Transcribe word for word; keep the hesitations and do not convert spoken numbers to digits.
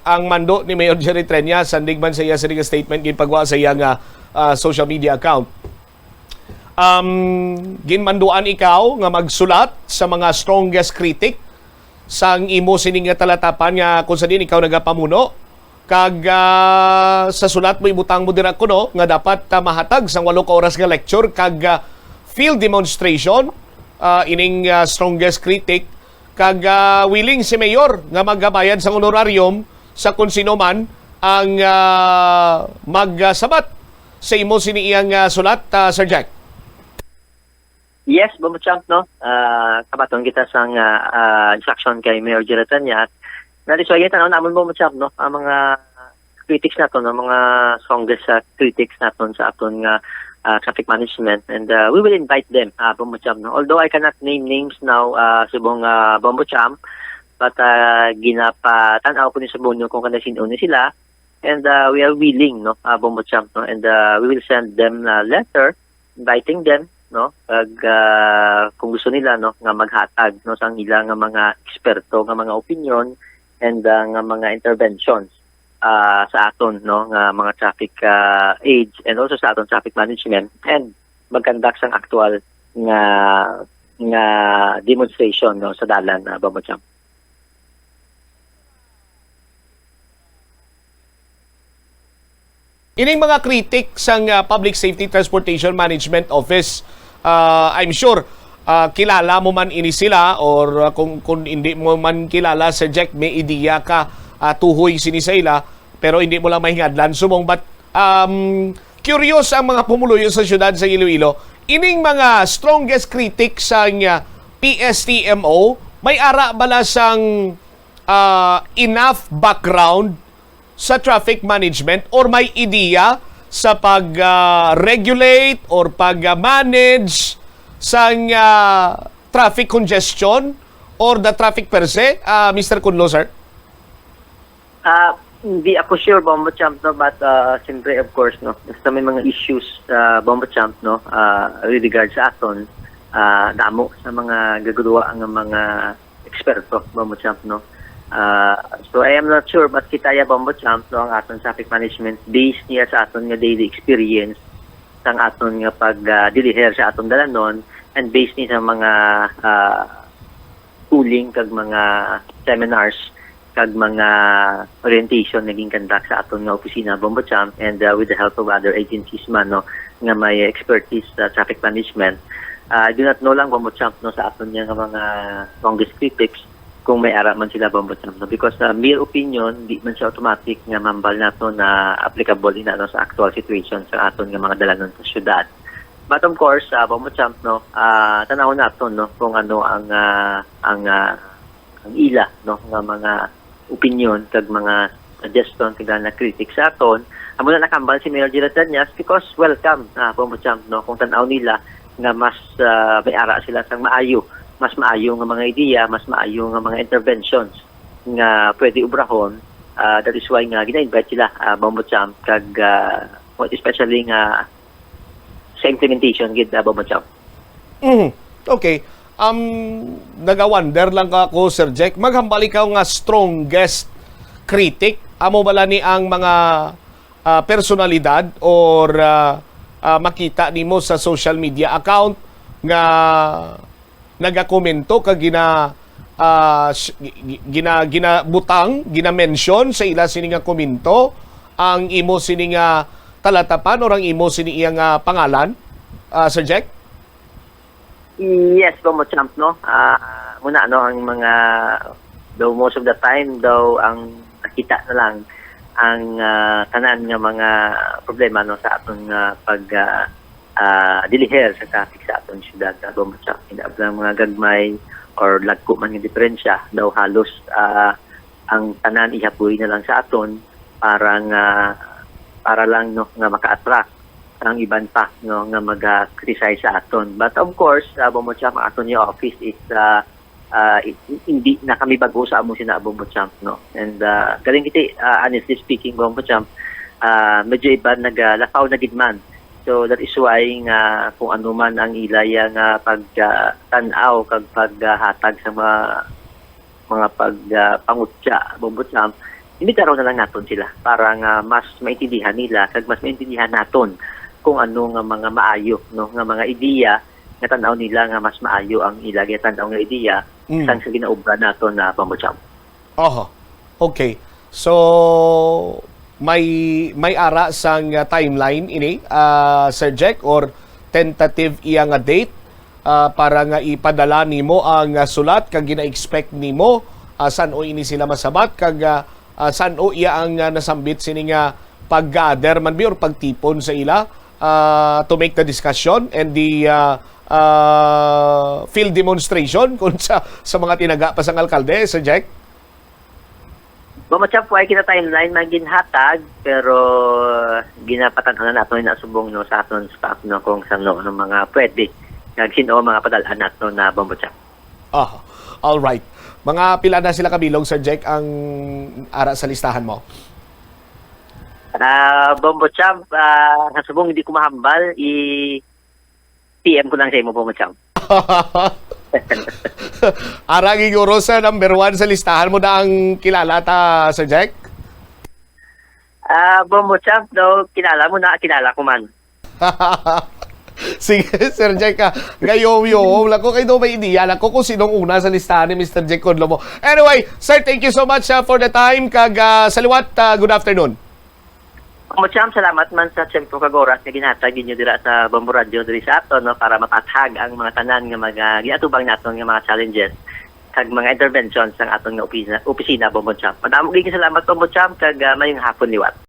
ang mando ni Mayor Jerry Treñas, sandig man sa iya sini nga statement ginpagwa sa iya nga, ah, social media account. Um, ginmanduan ikaw nga magsulat sa mga strongest critic sang imo sini nga talatapan nga kung sa diin ikaw nagapamuno, kag, ah, sa sulat mo ibutang mo dira kuno nga dapat, ah, mahatag sang walo ka oras nga lecture kag, ah, field demonstration, ah, ining, ah, strongest critic, kag, ah, willing si Mayor nga magabayad sang honorarium sa kung sino man ang, ah, magsabat sa imo sini iyang, ah, sulat, ah, Sir Jack? Yes, Bombo Champ, no? Ah, kabaton kita sang, ah, ah, instruction kay Mayor Jerry Treñas. That is why, tan-aw namon, Bombo Champ, no? Ang mga critics naton, ang mga strongest, ah, critics naton sa aton nga, ah, traffic management. And, ah, we will invite them, ah, Bombo Champ, no? Although I cannot name names now, ah, subong, ah, Bombo Champ, but, ah, ginapatan-aw ko ni subong nyo kung kanang sin-o ni sila. And, ah, we are willing, no, ah, Bombo Champ, no? And, ah, we will send them a letter inviting them, no? Kag, ah, kung gusto nila, no, nga maghatag, no, sang ila nga mga eksperto nga mga opinion and, ah, nga mga interventions, ah, sa aton, no, nga mga traffic, ah, aides and also sa aton traffic management and mag-conduct sang actual nga, nga demonstration, no, sa dalan, ah, Bombo Champ. Ining mga critic sang, ah, Public Safety Transportation Management Office, ah, I'm sure, ah, kilala mo man ini sila, or, ah, kung, kung hindi mo man kilala, Sir Jack, may ideya ka, ah, tuhoy sini sa ila, pero hindi mo lang mahingadlan subong. But, um, curious ang mga pumuluyo sa siyudad sa Iloilo. Ining mga strongest critic sang, ah, P S T M O, may ara bala sang, ah, enough background sa traffic management or may ideya sa pag, ah, regulate or pag, ah, manage sang, ah, traffic congestion or the traffic per se, ah, Mister Kunlo, sir? Ah, hindi ako sure, Bombo Champ, no? But, ah, siyempre, of course, no? Basta may mga issues, ah, Bombo Champ, no? Ah, with regard sa aton, ah, damo sa mga gagudua nga mga eksperto, Bombo Champ, no? Ah, so, I am not sure, but kita ya, Bombo Champ, no, ang aton traffic management, based niya sa aton nga daily experience, sang aton nga pag, ah, diliher sa aton dalanon, and based ni sa mga, ah, schooling kag mga seminars kag mga orientation nga ginconduct sa aton nga opisina, Bombo Champ, and, ah, with the help of other agencies man, no, nga may expertise sa traffic management. Ah, I do not know lang, Bombo Champ, no, sa aton nga mga strongest critics kung may ara man sila, Bombo Champ, no, because, ah, mere opinion, di man siya automatic nga mambal nato na applicable ina, no, sa actual situation sa aton nga mga dalanon sa syudad. But of course, ah, Bombo Champ, no, ah, tanawon naton, no, kung ano ang, ah, ang, ah, ang ila, no, nga mga opinion kag mga suggestion kag mga critic sa aton. Amo na nakambal si Mayor Gerald Dañas because welcome, ah, Bombo Champ, no, kung tan-aw nila nga mas, ah, may ara sila sang maayo, mas maayo nga mga ideya, mas maayo nga mga interventions nga pwede obrahon. Ah, that is why nga gina-invite sila, ah, Bombo Champ, kag, ah, especially nga sa implementation gid, ah, Bombo Champ. Mhm. Okay. Um, naga-wonder lang ako, Sir Jack. Maghambal ikaw nga strongest critic. Amo bala ni ang mga, ah, personalidad or, ah, ah, makita nimo sa social media account nga nagakomento kag gina-, ah, s-, gi-, gi-, gina-, ginabutang, gina-mention sa ila sini nga komento ang imo sini nga talatapan or ang imo sini iya nga pangalan, ah, Sir Jack? Yes, Bombo Champ, no? Ah, muna, no, ang mga, though most of the time, daw ang nakita na lang ang, ah, tanan nga mga problema, no, sa aton nga pag, ah, ah, deliher sa traffic sa aton syudad, ah, Bombo Champ. Hindi lang mga gagmay or lagko man nga diferensya, daw halos, ah, ang tanan ihapoy na lang sa aton para nga, para lang, no, nga maka-attract ang iban pa, no, nga maga-criticize sa aton. But of course, ah, Bombo Champ, ang aton nga office is, ah, ah, i-, i-, hindi na kami bag-o sa amo sina Bombo Champ, no. And, ah, galing kiti, ah, honestly speaking, Bombo Champ, ah, medyo iban nagalakaw na gid man. So that is why nga kung ano man ang ilaya nga pag, ah, tan-aw kag paghatag sa mga, mga pag, ah, pangutya, Bombo Champ, Imbitaron na lang naton sila para nga mas maintindihan nila kag mas maintindihan naton kung ano nga mga maayo, no, nga mga ideya nga tan-aw nila nga mas maayo ang ila gatan-aw nga ideya Mm. sang sa ginaobra naton na Bombo Champ. Oho. Okay. So, may may ara sang, ah, timeline ini, ah, Sir Jack, or tentative iya nga date, ah, para nga ipadala nimo ang, ah, sulat kag gina-expect nimo, ah, san-o ini sila masabat kag, ah, ah, san-o iya ang, ah, nasambit sini nga pag-gather man bi or pagtipon sa ila, ah, to make the discussion and the, ah, ah, field demonstration kung sa, sa mga tinaga pa sang alkalde, Sir Jack? Bombo Champ, way kita timeline man ginhatag, pero ginapatan-aw na nato na subong, no, sa aton staff, no, kung sano ang mga pwede kag sino ang mga padal-an nato na Bombo Champ. Ah, all right. Mga pila na sila kabilog, Sir Jack, ang ara sa listahan mo? Ah, Bombo Champ, ah, sa subong hindi ko mahambal, i-P M ko lang sa imo, Bombo Champ. Ara, giguro sa number one sa listahan mo na ang kilala ta, Sir Jack? Ah, Bombo Champ, no, kilala mo na, kilala ko man. Sige, Sir Jack, ah, gayo, yo, wala ko kayo may ideya lang ko kung sinong una sa listahan ni Mister Jack Conlomo. Anyway, sir, thank you so much, ah, for the time. Kag, ah, sa liwat, ah, good afternoon. Bombo Champ, salamat man sa tiyempo kag oras nga ginhatag ninyo dira sa Bombo Radio diri sa aton, no, para mapathag ang mga tanan nga mga giatubang naton nga mga challenges kag mga interventions sang aton nga opisina, opisina, Bombo Champ. Madamo gyud salamat, Bombo Champ, kag, ah, mayong hapon liwat.